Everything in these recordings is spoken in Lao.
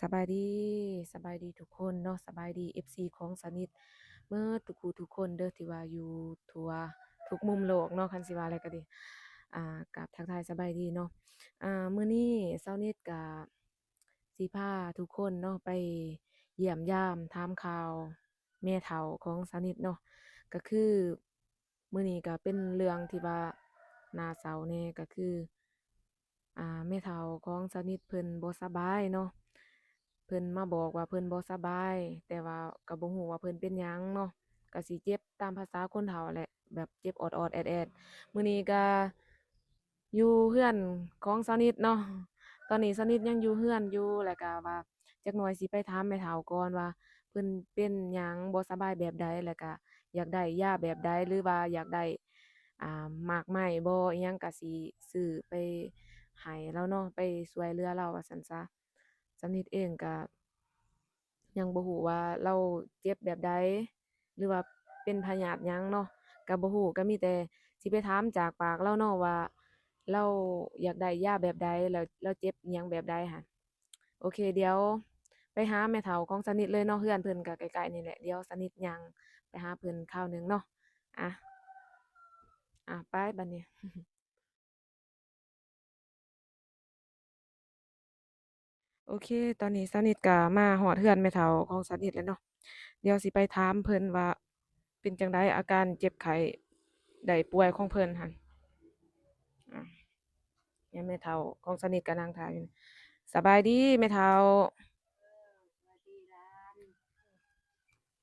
ສະບາຍດີ ສະບາຍດີທຸກຄົນເນາະ ສະບາຍດີເອັຟຊີຂອງສາວນິດເໝິດທຸກຜູ້ທຸກຄົນເດີ ທີ່ວ່າຢູ່ທົ່ວທຸກມຸມໂລກເນາະ ຄັນຊິວ່າແລ້ວກໍດີ. ອາ ກາບທັກທາຍສະບາຍດີເນາະ. ອາ ມື້ນີ້ສາວນິດກະຊິພາທຸກຄົນເນາະ ໄປຢ້ຽມຢາມຖາມຂ່າວແມ່ເຖົ້າຂອງສາວນິດເນາະ ກໍຄື ມື້ນີ້ກໍເປັນເລື່ອງທີ່ວ່າໜ້າເສົ້າແດ່ ກໍຄື ອາ ແມ່ເຖົ້າຂອງສາວນິດເພິ່ນບໍ່ສະບາຍເນາະ ເພິ່ນມາບອກວ່າເພິ່ນບໍ່ສະບາຍ ແຕ່ວ່າກໍບໍ່ຮູ້ວ່າເພິ່ນເປັນຫຍັງເນາະ ກໍຊິເຈັບຕາມພາສາຄົນເຖົ້າແຫຼະ ແບບເຈັບອອດໆແອດໆ. ມື້ນີ້ກໍຢູ່ເຮືອນຂອງສາວນິດເນາະ ຕອນນີ້ສາວນິດຍັງຢູ່ເຮືອນຢູ່ ແລ້ວກໍວ່າ ຈັກໜ່ອຍຊິໄປຖາມແມ່ເຖົ້າກ່ອນວ່າເພິ່ນເປັນຫຍັງ ບໍ່ສະບາຍແບບໃດ ແລ້ວກະຢາກໄດ້ຢາແບບໃດ ຫຼືວ່າຢາກໄດ້ ອາ ໝາກໄມ້ບໍ່ ອີ່ຫຍັງກະຊິຊື້ໄປໃຫ້ລາວເນາະ ໄປຊ່ວຍເຫຼືອລາວວ່າຊັ້ນຊະ. ສາວນິດເອງກະຍັງບໍ່ຮູ້ວ່າລາວເຈັບແບບໃດ ຫຼືວ່າເປັນພະຍາດຫຍັງເນາະ ກະບໍ່ຮູ້ ກະມີແຕ່ຊິໄປຖາມຈາກປາກລາວເນາະວ່າລາວຢາກໄດ້ຢາແບບໃດ ແລ້ວລາວເຈັບອີ່ຫຍັງແບບໃດຫັ້ນ. ໂອເຄ ດຽວໄປຫາແມ່ເຖົ້າຂອງສາວນິດເລີຍເນາະ ເຮືອນເພິ່ນກໍໃກ້ໆນີ້ແຫຼະ ດຽວສາວນິດຍ່າງໄປຫາເພິ່ນຄາວໜຶ່ງເນາະ. ອາ ອາ ໄປບາດນີ້. ໂອເຄ ຕອນນີ້ສາວນິດກໍມາຮອດເຮືອນແມ່ເຖົ້າຂອງສາວນິດແລ້ວເນາະ ດຽວຊິໄປຖາມເພິ່ນວ່າ ເປັນຈັ່ງໃດອາການເຈັບໄຂ້ໄດ້ປ່ວຍຂອງເພິ່ນຫັ້ນ. ອາ ແມ່ເຖົ້າຂອງສາວນິດກໍນັ່ງຖ້າຢູ່. ສະບາຍດີແມ່ເຖົ້າ.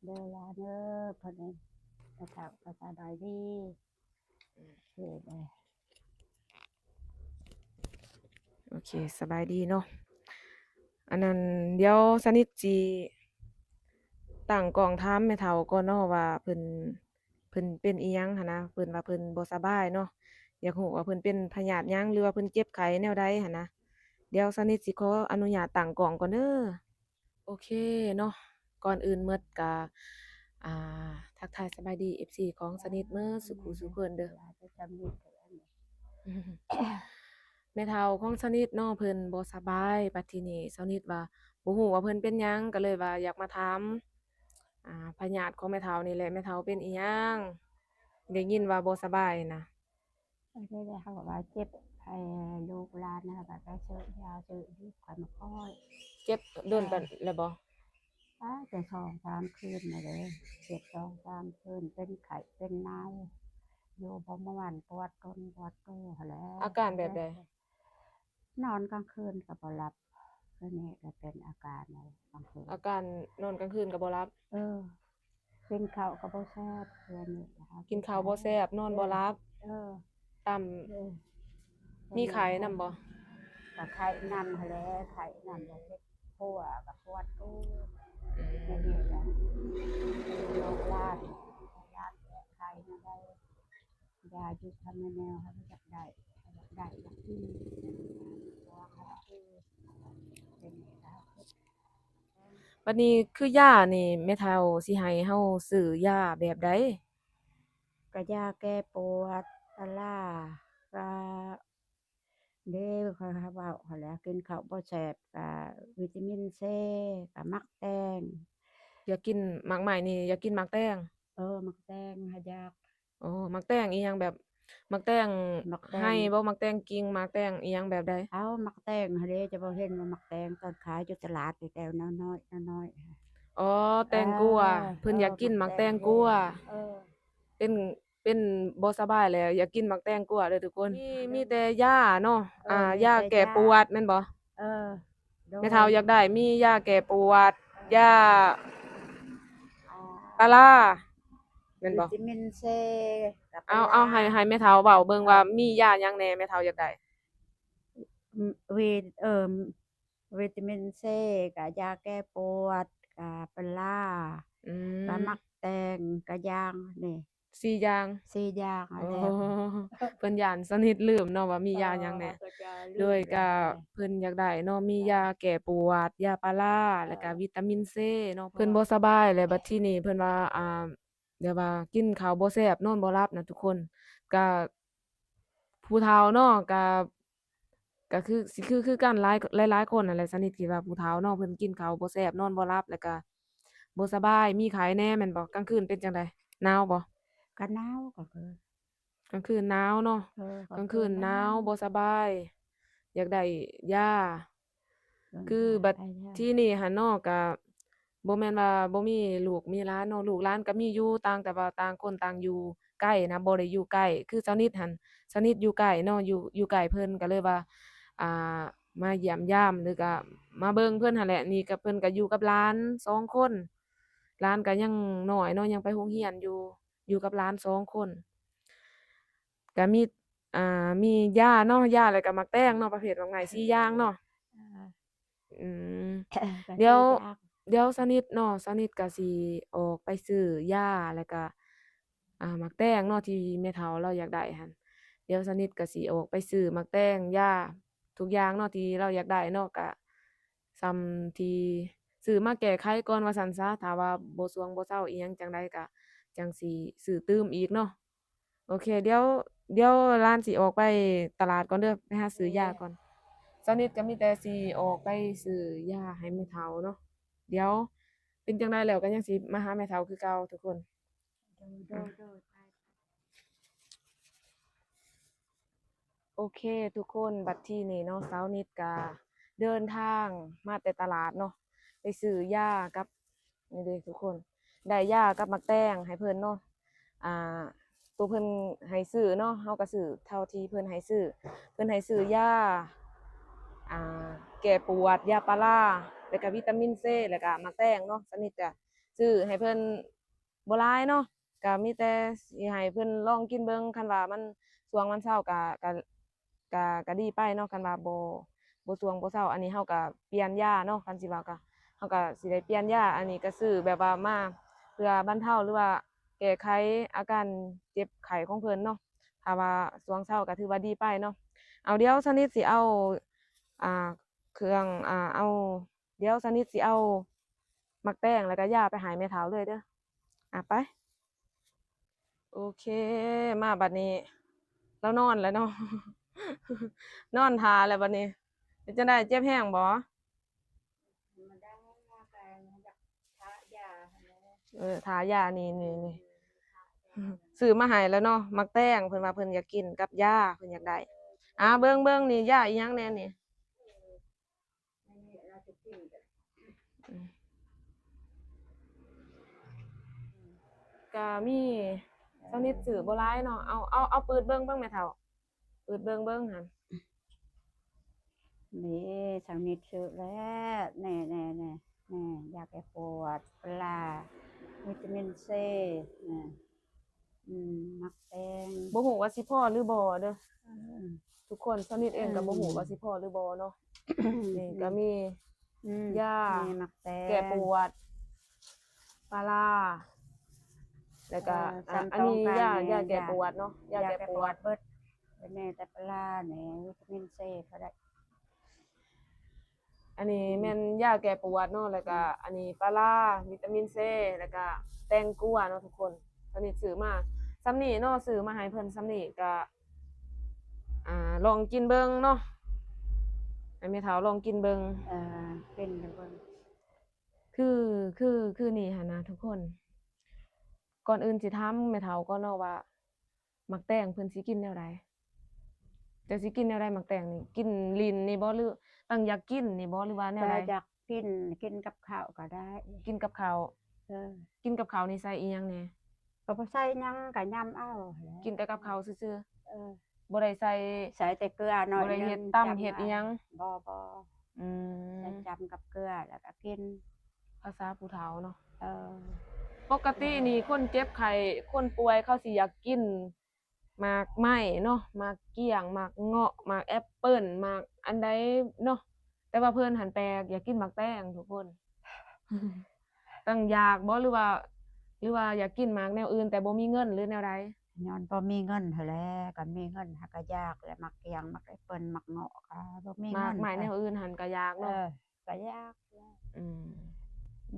ເດີຫຼານເດີ ເພິ່ນ ແມ່ເຖົ້າກໍສະບາຍດີ. ໂອເຄ ສະບາຍດີເນາະ. ອັນນັ້ນ ດຽວສາວນິດຊິຕັ້ງກ້ອງຖາມແມ່ເຖົ້າກ່ອນເນາະວ່າເພິ່ນ ເພິ່ນເປັນອີ່ຫຍັງຫັ້ນນະ ເພິ່ນວ່າເພິ່ນບໍ່ສະບາຍເນາະ ຢາກຮູ້ວ່າເພິ່ນເປັນພະຍາດຫຍັງ ຫຼືວ່າເພິ່ນເຈັບໄຂ້ແນວໃດຫັ້ນນະ. ດຽວສາວນິດຊິຂໍອະນຸຍາດຕັ້ງກ້ອງກ່ອນເດີ. ໂອເຄເນາະ ກ່ອນອື່ນໝົດກະ ອ່າ ທັກທາຍສະບາຍດີເອັຟຊີຂອງສາວນິດເໝິດສູ່ຜູ້ສູ່ຄົນເດີ. ແມ່ເຖົ້າຂອງສາວນິດເນາະ ເພິ່ນບໍ່ສະບາຍ ບັດທີນີ້ສາວນິດວ່າບໍ່ຮູ້ວ່າເພິ່ນເປັນຫຍັງ ກໍເລີຍວ່າຢາກມາຖາມ ອ່າ ພະຍາດຂອງແມ່ເຖົ້ານີ້ແຫຼະ ແມ່ເຖົ້າເປັນອີ່ຫຍັງ ໄດ້ຍິນວ່າບໍ່ສະບາຍນະ. ເອີ ໄດ້ ໄດ້ ເຮົາກໍວ່າເຈັບ ໃຫ້ລູກຫຼານ ເຮົາກໍໄປຊື້ຢາຊື້ຢູ່ ຂ້ອຍມາຄອຍ. ເຈັບດົນປານໃດແລ້ວບໍ່? ອາ ແຕ່ສອງສາມຄືນມາເດ້ ເຈັບສອງສາມຄືນ ເປັນໄຂ້ເປັນໜາວ ຢູ່ບໍ່ມ່ວນ ປວດກົ້ນປວດໂຕຫັ້ນແຫຼະ. ອາການແບບໃດ? ນອນກາງຄືນກໍບໍ່ຫຼັບ ຄືນີ້ກໍເປັນອາການກາງຄືນ ອາການນອນກາງຄືນກໍບໍ່ຫຼັບ. ເອີ ກິນເຂົ້າກໍບໍ່ແຊບ ຄືນີ້ ກິນເຂົ້າບໍ່ແຊບ ນອນບໍ່ຫຼັບ. ເອີ ຕາມ ເອີ ມີໄຂ້ນຳບໍ່? ກໍໄຂ້ນຳຫັ້ນແຫຼະ ໄຂ້ນຳ ແລ້ວເຈັບຫົວກໍປວດໂຕ ອືມ ແບບນີ້ແຫຼະ ໂລກລານ ລານແກ້ໄຂແນວໃດ ຢາຢູ່ທຳແນວເຮົາຢາກໄດ້ ຢາກໄດ້ ຢາກກິນ ເປັນນີ້ລະ. ບັດນີ້ຄືຢານີ້ ແມ່ເຖົ້າຊິໃຫ້ເຮົາຊື້ຢາແບບໃດ? ກະຢາແກ້ປວດ ປາລາ ກະເດ້ ຂ້ອຍເວົ້າຫັ້ນແຫຼະ ກິນເຂົ້າບໍ່ແຊບ ກະວິຕາມິນເຊ ກະໝາກແຕງ. ຢາກກິນໝາກໄມ້ນີ້ ຢາກກິນໝາກແຕງ? ເອີ ໝາກແຕງຫາຢາກ. ໂອ້ ໝາກແຕງອີ່ຫຍັງ ແບບໝາກແຕງ ໝາກແຕງໄຮ່ບໍ່? ໝາກແຕງກິ່ງ ໝາກແຕງອີ່ຫຍັງແບບໃດ? ເອົາ ໝາກແຕງຫັ້ນເດ້ ຈະບໍ່ເຫັນວ່າໝາກແຕງ ຕອນຂາຍຢູ່ຕະຫຼາດແຕ່ນ້ອຍໆ ນ້ອຍໆ. ອໍ ແຕງກົວ ເອີ ເພິ່ນຢາກກິນໝາກແຕງກົວ. ເອີ ເປັນ ເປັນບໍ່ສະບາຍແລ້ວ ຢາກກິນໝາກແຕງກົວເດີທຸກຄົນ. ມີ ມີແຕ່ຢາເນາະ ເອີ ອາ ມີແຕ່ຢາ ຢາແກ້ປວດແມ່ນບໍ່? ເອີ ໂດຍ ແມ່ເຖົ້າຢາກໄດ້ ມີຢາແກ້ປວດ ເອີ ຢາ ອາ ປາລາ ແມ່ນບໍ່? ວິຕາມິນເຊ ເອົາ ເອົາ ໃຫ້ ໃຫ້ແມ່ເຖົ້າເວົ້າເບິ່ງວ່າມີຢາຫຍັງແດ່ ແມ່ເຖົ້າຢາກໄດ້. ອືມ ວິ ເອີ ວິຕາມິນເຊ ກະຢາແກ້ປວດ ກະປາລາ ອືມ ກະໝາກແຕງ ກະຢາງ ນີ້ ສີ່ຢ່າງ ສີ່ຢ່າງຫັ້ນແຫຼະ. ໂອ້ ເພິ່ນຢ້ານສາວນິດລືມເນາະວ່າມີຢາຫຍັງແດ່. ໂດຍກະເພິ່ນຢາກໄດ້ເນາະ ມີຢາແກ້ປວດ ຢາປາລາ ແລ້ວກະວິຕາມິນເຊເນາະ ເພິ່ນບໍ່ສະບາຍ ແລ້ວບັດທີນີ້ເພິ່ນວ່າ ອ່າ ແບບວ່າກິນເຂົ້າບໍ່ແຊບ ນອນບໍ່ຫຼັບນະທຸກຄົນ. ກະຜູ້ເຖົ້າເນາະ ກະ ກໍຄື ຊິຄື ຄືກັນຫຼາຍ ຫຼາຍໆຄົນຫັ້ນແຫຼະ ສະນິດ ທີ່ວ່າຜູ້ເຖົ້າເນາະ ເພິ່ນກິນເຂົ້າບໍ່ແຊບ ນອນບໍ່ຫຼັບ ແລ້ວກໍບໍ່ສະບາຍ ມີໄຂ້ແດ່ແມ່ນບໍ່? ກາງຄືນເປັນຈັ່ງໃດ? ໜາວບໍ່? ກໍໜາວ ກໍຄື ກາງຄືນໜາວເນາະ ເອີ ກາງຄືນໜາວ ກາງຄືນໜາວ ບໍ່ສະບາຍ ຢາກໄດ້ຢາ ເອີ ຄືບັດທີນີ້ຫັ້ນເນາະ ກະບໍ່ແມ່ນວ່າບໍ່ມີລູກມີຫຼານເນາະ ລູກຫຼານກໍມີຢູ່ ຕ່າງແຕ່ວ່າຕ່າງຄົນຕ່າງຢູ່ໄກນະ ບໍ່ໄດ້ຢູ່ໃກ້ ຄືສາວນິດຫັ້ນ ສາວນິດຢູ່ໃກ້ເນາະ ຢູ່ ຢູ່ໃກ້ເພິ່ນ ກໍເລີຍວ່າ ອ່າ ມາຢ້ຽມຢາມ ຫຼືກະມາເບິ່ງເພິ່ນຫັ້ນແຫຼະ ນີ້ກໍເພິ່ນກໍຢູ່ກັບຫຼານສອງຄົນ ຫຼານກໍຍັງນ້ອຍເນາະ ຍັງໄປໂຮງຮຽນຢູ່ ຢູ່ກັບຫຼານສອງຄົນ ກະມີ ອ່າ ມີຢາເນາະ ຢາ ແລ້ວກະໝາກແຕງເນາະ ປະເພດໝາກໄມ້ສີ່ຢ່າງເນາະ ອືມ ດຽວ ດຽວສາວນິດເນາະ ສາວນິດກະຊິອອກໄປຊື້ຢາ ແລ້ວກະ ອ່າ ໝາກແຕງເນາະ ທີ່ແມ່ເຖົ້າລາວຢາກໄດ້ຫັ້ນ ດຽວສາວນິດກະຊິອອກໄປຊື້ໝາກແຕງ ຢາ ທຸກຢ່າງເນາະ ທີ່ລາວຢາກໄດ້ເນາະ ກະສ່ຳທີ່ຊື້ມາແກ້ໄຂກ່ອນວ່າຊັ້ນຊະ ຖ້າວ່າບໍ່ຊ່ວງບໍ່ເຊົາອີ່ຫຍັງຈັ່ງໃດ ກະຈັ່ງຊິຊື້ຕື່ມອີກເນາະ. ໂອເຄ ດຽວ ດຽວຫຼານຊິອອກໄປຕະຫຼາດກ່ອນເດີ ໄປຫາຊື້ຢາກ່ອນ. ສາວນິດກໍມີແຕ່ຊິອອກໄປຊື້ຢາໃຫ້ແມ່ເຖົ້າເນາະ. ດຽວເປັນຈັ່ງໃດແລ້ວກໍຍັງຊິມາຫາແມ່ເຖົ້າຄືເກົ່າທຸກຄົນ. ໂອເຄທຸກຄົນ ບັດທີນີ້ເນາະ ສາວນິດກະເດີນທາງມາແຕ່ຕະຫຼາດເນາະ ໄປຊື້ຢາກັບ ນີ້ເດ້ທຸກຄົນ ໄດ້ຢາກັບໝາກແຕງໃຫ້ເພິ່ນເນາະ ອ່າ ໂຕເພິ່ນໃຫ້ຊື້ເນາະ ເຮົາກໍຊື້ເທົ່າທີ່ເພິ່ນໃຫ້ຊື້ ເພິ່ນໃຫ້ຊື້ຢາ ອ່າ ແກ້ປວດ ຢາປາລາ ແລ້ວກະວິຕາມິນເຊ ແລ້ວກະໝາກແຕງເນາະ ສາວນິດກະຊື້ໃຫ້ເພິ່ນ ບໍ່ຫຼາຍເນາະ ກະມີແຕ່ຊິໃຫ້ເພິ່ນລອງກິນເບິ່ງ ຄັນວ່າມັນຊ່ວງມັນເຊົາກະ ກະ ກະ ກະດີໄປເນາະ ຄັນວ່າບໍ່ ບໍ່ຊ່ວງບໍ່ເຊົາ ອັນນີ້ເຮົາກະປ່ຽນຢາເນາະ ຄັນຊິເວົ້າກະ ເຮົາກະຊິໄດ້ປ່ຽນຢາ ອັນນີ້ກະຊື້ແບບວ່າມາເພື່ອບັນເທົາ ຫຼືວ່າແກ້ໄຂອາການເຈັບໄຂ້ຂອງເພິ່ນເນາະ ຖ້າວ່າຊ່ວງເຊົາກະຖືວ່າດີໄປເນາະ. ເອົາ ດຽວສາວນິດຊິເອົາ ອ່າ ເຄື່ອງ ອ່າ ເອົາ ດຽວສາວນິດຊິເອົາໝາກແຕງ ແລ້ວກະຢາໄປໃຫ້ແມ່ເຖົ້າເລີຍເດີ ອາ ໄປ. ໂອເຄ ມາບັດນີ້ ລາວນອນແລ້ວເນາະ ນອນຖ້າແລ້ວບັດນີ້ ເປັນຈັ່ງໃດ ເຈັບແຮງບໍ່? ເອີ ຖ້າຢາ ນີ້ ນີ້ ນີ້ ຊື້ມາໃຫ້ແລ້ວເນາະ ໝາກແຕງ ເພິ່ນວ່າເພິ່ນຢາກກິນກັບຢາ ເພິ່ນຢາກໄດ້ ອາ ເບິ່ງ ເບິ່ງ ນີ້ ຢາອີ່ຫຍັງແດ່ນີ້? ກະມີ ສາວນິດຊື້ບໍ່ຫຼາຍເນາະ ເອົາ ເອົາ ເອົາ ປືດເບິ່ງ ເບິ່ງແມ່ເຖົ້າ ປືດເບິ່ງ ເບິ່ງຫັ້ນ ນີ້ ສາວນິດຊື້ແລ້ວ ແນ່ໆໆ ຢາແກ້ປວດ ປາລາ ວິຕາມິນເຊ ນີ້ ອືມ ໝາກແຕງ ບໍ່ຮູ້ວ່າຊິພໍຫຼືບໍ່ເດີ ອືມ ທຸກຄົນ ສາວນິດເອງກໍບໍ່ຮູ້ວ່າຊິພໍຫຼືບໍ່ເນາະ ນີ້ກໍມີ ອືມ ຢາ ມີໝາກແຕງ ແກ້ປວດ ປາລາ ແລ້ວກໍ ເອີ ອາ ອັນນີ້ຢາ ຢາແກ້ປວດເນາະ ຢາແກ້ປວດ ເບິດ ແນ່ແຕ່ປາລາແນ່ ວິຕາມິນເຊກໍໄດ້. ອັນນີ້ແມ່ນຢາແກ້ປວດເນາະ ແລ້ວກະ ອືມ ອັນນີ້ປາລາ ວິຕາມິນເຊ ແລ້ວກະແຕງກວາເນາະທຸກຄົນ ສາວນິດຊື້ມາສ່ຳນີ້ເນາະ ຊື້ມາໃຫ້ເພິ່ນສ່ຳນີ້ ກະ ອ່າ ລອງກິນເບິ່ງເນາະ ໃຫ້ແມ່ເຖົ້າລອງກິນເບິ່ງ ເອີ ເປັນເບິ່ງ ຄື ຄື ຄືນີ້ຫັ້ນນະທຸກຄົນ ກ່ອນອື່ນຊິຖາມແມ່ເຖົ້າກ່ອນເນາະວ່າ ໝາກແຕງເພິ່ນຊິກິນແນວໃດ? ເຈົ້າຊິກິນແນວໃດໝາກແຕງນີ້? ກິນຫຼິ້ນນີ້ບໍ່ ຫຼືຕັ້ງຢາກກິນນີ້ບໍ່ ຫຼືວ່າແນວໃດ? ຢາກກິນ ກິນກັບເຂົ້າກໍໄດ້ ກິນກັບເຂົ້າ ເອີ ກິນກັບເຂົ້ານີ້ໃສ່ອີ່ຫຍັງແດ່? ກໍບໍ່ໃສ່ຫຍັງ ກໍຫຍ້ຳເອົາແຫຼະ ກິນແຕ່ກັບເຂົ້າຊື່ໆ ເອີ ບໍ່ໄດ້ໃສ່ ໃສ່ແຕ່ເກືອໜ້ອຍໜຶ່ງ ບໍ່ໄດ້ເຮັດຕຳເຮັດອີ່ຫຍັງ ບໍ່ ບໍ່ ອືມ ໃສ່ຈ້ຳກັບເກືອແລ້ວກໍກິນ ພາສາຜູ້ເຖົ້າເນາະ ເອີ ປົກກະຕິນີ້ຄົນເຈັບໄຂ້ ຄົນປ່ວຍ ເຂົາຊິຢາກກິນ ໝາກໄມ້ເນາະ ໝາກກ້ຽງ ໝາກເງາະ ໝາກແອັບເປິ້ນ ໝາກອັນໃດເນາະ ແຕ່ວ່າເພິ່ນຫັ້ນແປກ ຢາກກິນໝາກແຕງທຸກຄົນ ຕັ້ງຢາກບໍ່ ຫຼືວ່າ ຫຼືວ່າຢາກກິນໝາກແນວອື່ນ ແຕ່ບໍ່ມີເງິນ ຫຼືແນວໃດ? ຍ້ອນບໍ່ມີເງິນຫັ້ນແຫຼະ ຄັນມີເງິນຫັ້ນກໍຢາກແຫຼະ ໝາກກ້ຽງ ໝາກແອັບເປິ້ນ ໝາກເງາະ ກໍບໍ່ມີເງິນ ໝາກໄມ້ແນວອື່ນຫັ້ນກໍຢາກເນາະ ເອີ ກໍຢາກ ອືມ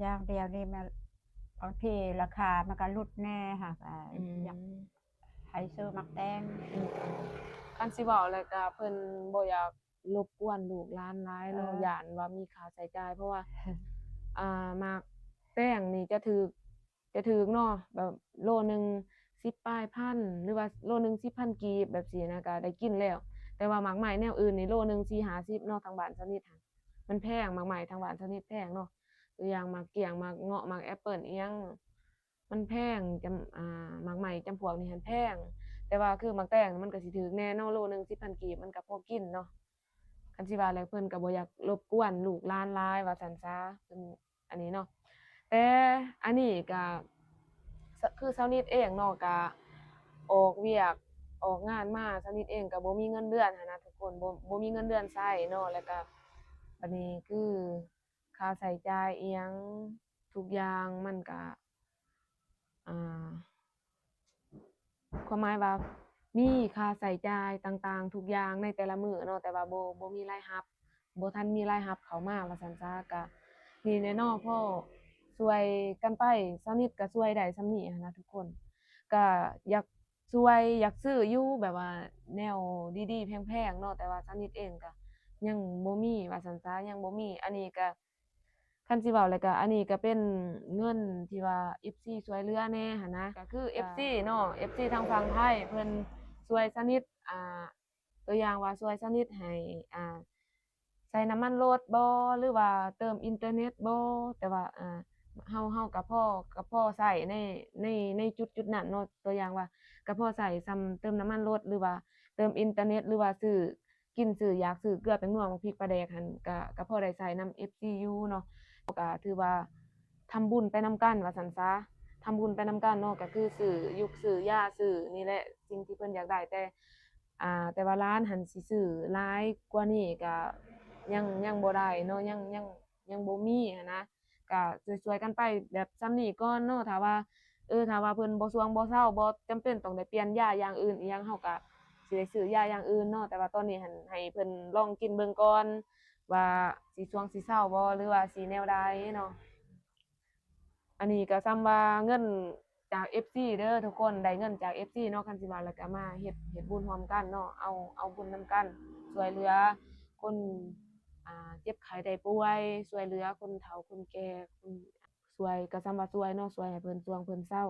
ຢ່າງດຽວນີ້ແມ່ນ ບາງທີລາຄາມັນກໍຫຼຸດແດ່ ຫາກ ອືມ ຢາກໃຫ້ຊື້ໝາກແຕງ ອືມ ຄັນຊິເວົ້າແລ້ວກໍເພິ່ນບໍ່ຢາກ ລົບກວນລູກຫຼານຫຼາຍເນາະ ເອີ ຢ້ານວ່າມີຄ່າໃຊ້ຈ່າຍ ເພາະວ່າ ອ່າ ໝາກແຕງນີ້ຈະຖືກ ຈະຖືກເນາະ ແບບໂລໜຶ່ງສິບປາຍພັນ ຫຼືວ່າໂລໜຶ່ງສິບພັນກີບແບບຊີ້ນະ ກໍໄດ້ກິນແລ້ວ. ແຕ່ວ່າໝາກໄມ້ແນວອື່ນນີ້ໂລໜຶ່ງສີ່ຫ້າສິບເນາະ ທາງບ້ານສາວນິດຫັ້ນ ມັນແພງ ໝາກໄມ້ທາງບ້ານສາວນິດແພງເນາະ ຕົວຢ່າງໝາກກ້ຽງ ໝາກເງາະ ໝາກແອັບເປິ້ນອີ່ຫຍັງ ມັນແພງ ຈຳ ອ່າ ໝາກໄມ້ຈຳພວກນີ້ຫັ້ນແພງ. ແຕ່ວ່າຄືໝາກແຕງມັນກໍຊິຖືກແດ່ເນາະ ໂລໜຶ່ງສິບພັນກີບ ມັນກໍພໍກິນເນາະ. ຄັນຊິວ່າແລ້ວເພິ່ນກໍບໍ່ຢາກລົບກວນລູກຫຼານຫຼາຍວ່າຊັ້ນຊະ ເພິ່ນອັນນີ້ເນາະ. ແຕ່ອັນນີ້ກໍ ສ- ຄືສາວນິດເອງເນາະ ກໍອອກວຽກອອກງານມາ ສາວນິດເອງກໍບໍ່ມີເງິນເດືອນຫັ້ນນະທຸກຄົນ ບໍ່ ບໍ່ມີເງິນເດືອນໃຊ້ເນາະ ແລ້ວກໍບັດນີ້ຄືຄ່າໃຊ້ຈ່າຍອີ່ຫຍັງທຸກຢ່າງມັນກໍ ອ່າ ຄວາມໝາຍວ່າມີຄ່າໃຊ້ຈ່າຍຕ່າງໆທຸກຢ່າງໃນແຕ່ລະມື້ເນາະ ແຕ່ວ່າບໍ່ ບໍ່ມີລາຍຮັບ ບໍ່ທັນມີລາຍຮັບເຂົ້າມາວ່າຊັ້ນຊະ. ກະນີ້ແຫຼະເນາະ ພໍຊ່ວຍກັນໄປ ສາວນິດກະຊ່ວຍໄດ້ສ່ຳນີ້ຫັ້ນນະທຸກຄົນ. ກະຢາກຊ່ວຍ ຢາກຊື້ຢູ່ແບບວ່າແນວດີໆແພງໆເນາະ ແຕ່ວ່າສາວນິດເອງກະຍັງບໍ່ມີວ່າຊັ້ນຊະ ຍັງບໍ່ມີ. ອັນນີ້ກະ ຄັນຊິເວົ້າແລ້ວກະ ອັນນີ້ກະເປັນເງິນທີ່ວ່າເອັຟຊີຊ່ວຍເຫຼືອແດ່ຫັ້ນນະ ກະຄືເອັຟຊີເນາະ ເອັຟຊີທາງຝັ່ງໄທເພິ່ນຊ່ວຍສາວນິດ ອ່າ ຕົວຢ່າງວ່າຊ່ວຍສາວນິດໃຫ້ ອ່າ ໃສ່ນ້ຳມັນລົດບໍ ຫຼືວ່າເຕີມອິນເຕີເນັດບໍ ແຕ່ວ່າ ອ່າ ເຮົາ ເຮົາກະພໍ ກະພໍໃຊ້ໃນ ໃນ ໃນຈຸດໆນັ້ນເນາະ ຕົວຢ່າງວ່າກະພໍໃຊ້ສ່ຳເຕີມນ້ຳມັນລົດ ຫຼືວ່າເຕີມອິນເຕີເນັດ ຫຼືວ່າຊື້ ກິນ ຊື້ຢາກ ຊື້ເກືອແປ້ງນົວ ໝາກພິກ ປາແດກຫັ້ນ ກະ ກະພໍໄດ້ໃຊ້ນຳເອັຟຊີຢູ່ເນາະ. ກະຖືວ່າທຳບຸນໄປນຳກັນວ່າຊັ້ນຊະ ທຳບຸນໄປນຳກັນເນາະ ກະຄືຊື້ຍຸກຊື້ຢາ ຊື້ນີ້ແຫຼະ ສິ່ງທີ່ເພິ່ນຢາກໄດ້ ແຕ່ ອ່າ ແຕ່ວ່າຫຼານຫັ້ນຊິຊື້ຫຼາຍກວ່ານີ້ກະຍັງ ຍັງບໍ່ໄດ້ເນາະ ຍັງ ຍັງ ຍັງບໍ່ມີຫັ້ນນະ. ກະຊ່ວຍໆກັນໄປແບບສ່ຳນີ້ກ່ອນເນາະ ຖ້າວ່າ ເອີ ຖ້າວ່າເພິ່ນບໍ່ຊ່ວງບໍ່ເຊົາ ບໍ່ຈຳເປັນຕ້ອງໄດ້ປ່ຽນຢາຢ່າງອື່ນອີ່ຫຍັງ ເຮົາກະຊິໄດ້ຊື້ຢາຢ່າງອື່ນເນາະ ແຕ່ວ່າຕອນນີ້ຫັ້ນໃຫ້ເພິ່ນລອງກິນເບິ່ງກ່ອນວ່າຊິຊ່ວງຊິເຊົາບໍ່ ຫຼືວ່າຊິແນວໃດເນາະ. ອັນນີ້ກະສ່ຳວ່າເງິນຈາກເອັຟຊີເດີທຸກຄົນ ໄດ້ເງິນຈາກເອັຟຊີເນາະ ຄັນຊິວ່າແລ້ວກະມາເຮັດ ເຮັດບຸນຮ່ວມກັນເນາະ ເອົາ ເອົາບຸນນຳກັນ ຊ່ວຍເຫຼືອຄົນ ອ່າ ເຈັບໄຂ້ໄດ້ປ່ວຍ ຊ່ວຍເຫຼືອຄົນເຖົ້າຄົນແກ່ ຄົນ ຊ່ວຍກະສ່ຳວ່າຊ່ວຍເນາະ ຊ່ວຍໃຫ້ເພິ່ນຊ່ວງເພິ່ນເຊົາ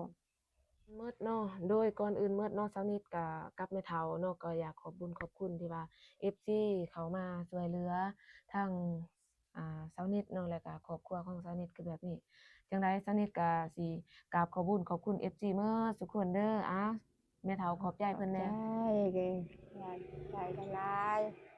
ໝົດເນາະ. ໂດຍ ກ່ອນອື່ນໝົດເນາະ ສາວນິດກະກັບແມ່ເຖົ້າເນາະ ກໍຢາກຂອບບຸນຂອບຄຸນທີ່ວ່າເອັຟຊີເຂົ້າມາຊ່ວຍເຫຼືອທາງ ອ່າ ສາວນິດເນາະ ແລ້ວກະຄອບຄົວຂອງສາວນິດຄືແບບນີ້. ຈັ່ງໃດສາວນິດກະຊິກາບຂອບບຸນຂອບຄຸນເອັຟຊີໝົດທຸກຄົນເດີ. ອ່າ ແມ່ເຖົ້າຂອບໃຈເພິ່ນແດ່. ຂອບໃຈ ຂອບໃຈຫຼາຍໆ.